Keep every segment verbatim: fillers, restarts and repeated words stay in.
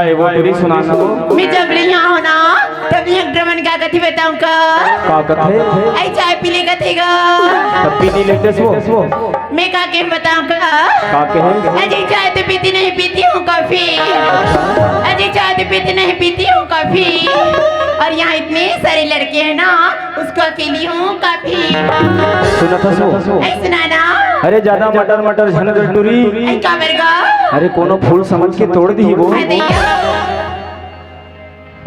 ए, वो टुरी सुना ना वो। मैं जब ले यहाँ हो ना, तब ले एक ड्रमन का कथी बताऊँ का? का कथे? आई चाय पी ले कथे गा। तब पी नी लेते सो। मैं का के बताऊँ का? का के है? अजी चाय तो पीती नहीं, पीती हूँ कॉफी। अजी चाय तो पीती नहीं, पीती हूँ कॉफी। और यहाँ इतने सारे लड़के हैं ना, उसको अकेली हूँ कॉफी। सुना था सो। ऐ सुना ना। अरे ज्यादा मटर मटर झन कर टुरी। ऐ का मेरे का? अरे कोनो फूल समझ के तोड़ दी वो। अरे दैया।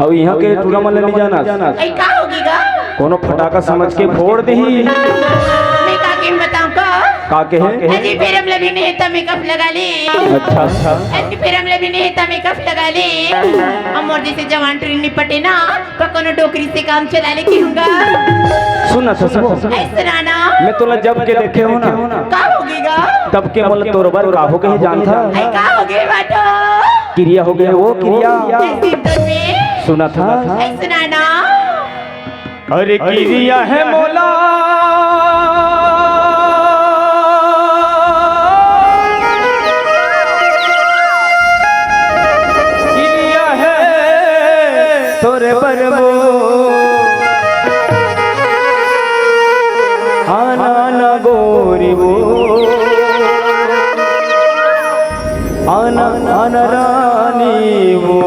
अब यहाँ के टूरा मन ले नहीं जाना। ऐ का होगी गा? कोनो फटाका समझ के फोड़ दी। मैं का के बताऊँ का? का के है? अजी फेरम लगी नहीं था मेकअप लगा ली। अच्छा, अच्छा। अजी फेरम लगी नहीं था मेकअप लगा ली। अब मोर जैसे जवान टुरी निपटे ना, तो कोनो डोकरी से काम चला ले कहूँगा। सुना था सो। ऐ सुना ना। मैं तोला जब के देखे हो ना। का होगी गा? तब के मोला तोर बर का हो गए जानथा? ऐ का हो गए बाटो? किरिया हो गए वो किरिया। ऐसी तो में। सुना था। ऐ सुना ना। अरे किरिया है मोला। किरिया है तोरे बर वो। आना ना गोरी वो। आना आना रानी वो।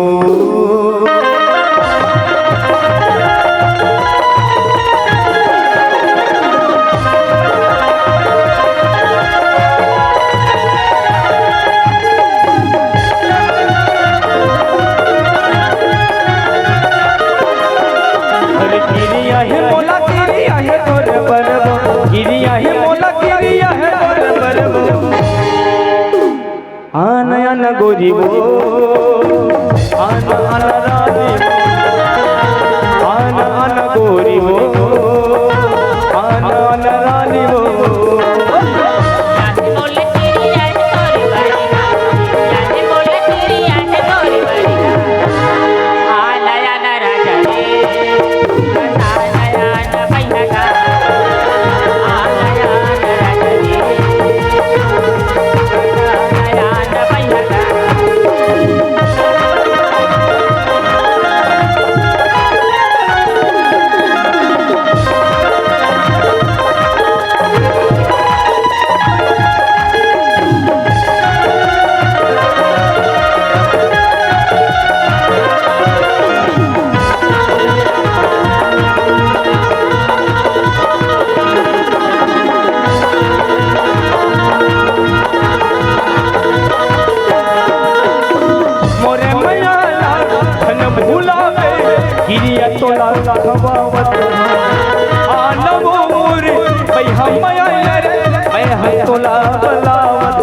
अरे किरिया है मोला, किरिया है तोरे बर वो। किरिया है मोला, किरिया है तोरे बर वो। आना आना गोरी वो। आना आना रानी वो। आना आना गोरी वो। आना आना रानी वो। मोरे मया ला धन भुलावे, किरिया तोला खवावत। आनवो मोरे, पै हम मया रे, मैं हम तोला बलावत।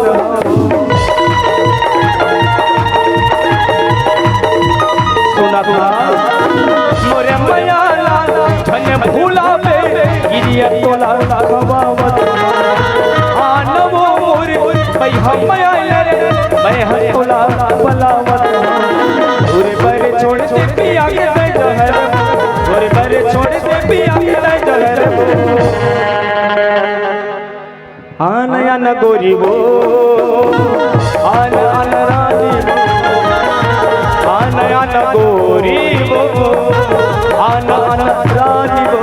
सुना था। मोरे मया ला धन भुलावे, किरिया तोला खवावत। आनवो मोरे, पै हम मया रे, मैं हम तोला बलावत। तोरे बर छोड़ दे पिया के तै जहर, तोरे बर छोड़ दे पिया के तै जहर। आना आना गोरी वो, आना आना रानी वो, आना आना गोरी वो, आना आना रानी वो।